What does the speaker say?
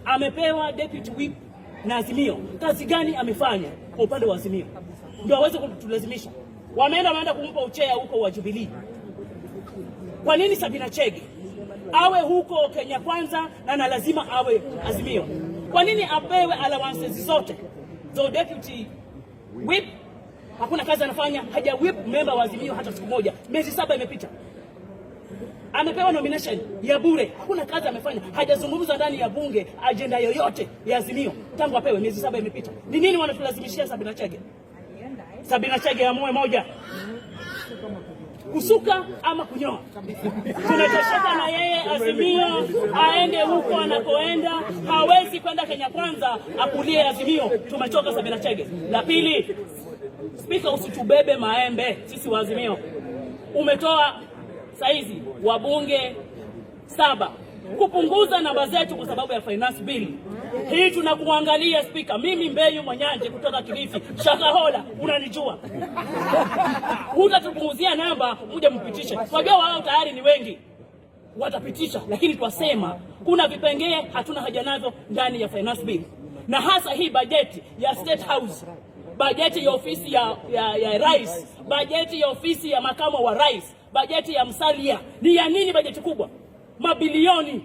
Amepewa deputy whip na Azimio. Kazi gani amefanya kwa upande wa Azimio ndio aweze kutulazimisha? Wameenda kumpa uchair huko wa Jubilee. Kwa nini Sabina Chege awe huko Kenya Kwanza na lazima awe Azimio? Kwa nini apewe allowances zote za deputy whip? Hakuna kazi anafanya, haja whip member wa Azimio hata siku moja. Miezi 7 imepita, amepewa nomination ya bure, hakuna kazi amefanya, hajazungumza ndani ya bunge ajenda yoyote ya Azimio tangu apewe. Miezi 7 imepita. Ni nini wanatulazimishia Sabina Chege? Sabina Chege amue moja, kusuka ama kunyoa. Tunatosheka na yeye Azimio, aende huko anakoenda. Hawezi kwenda Kenya Kwanza akulie Azimio. Tumechoka Sabina Chege. La pili, Spika, usitubebe maembe sisi wa Azimio. Umetoa saizi wabunge 7 kupunguza namba zetu kwa sababu ya finance bill. Hii tunakuangalia Spika. Mimi Mbeyu Mwanyanje kutoka Kilifi, Shakahola, unanijua. Hutatupunguzia namba, muje mpitishe. Wajua wao tayari ni wengi, watapitisha, lakini twasema kuna vipengee hatuna haja navyo ndani ya finance bill, na hasa hii bajeti ya State House, bajeti ya ofisi ya rais, bajeti ya ofisi ya makamu wa rais, bajeti ya Musalia. Ni ya nini bajeti kubwa? Mabilioni.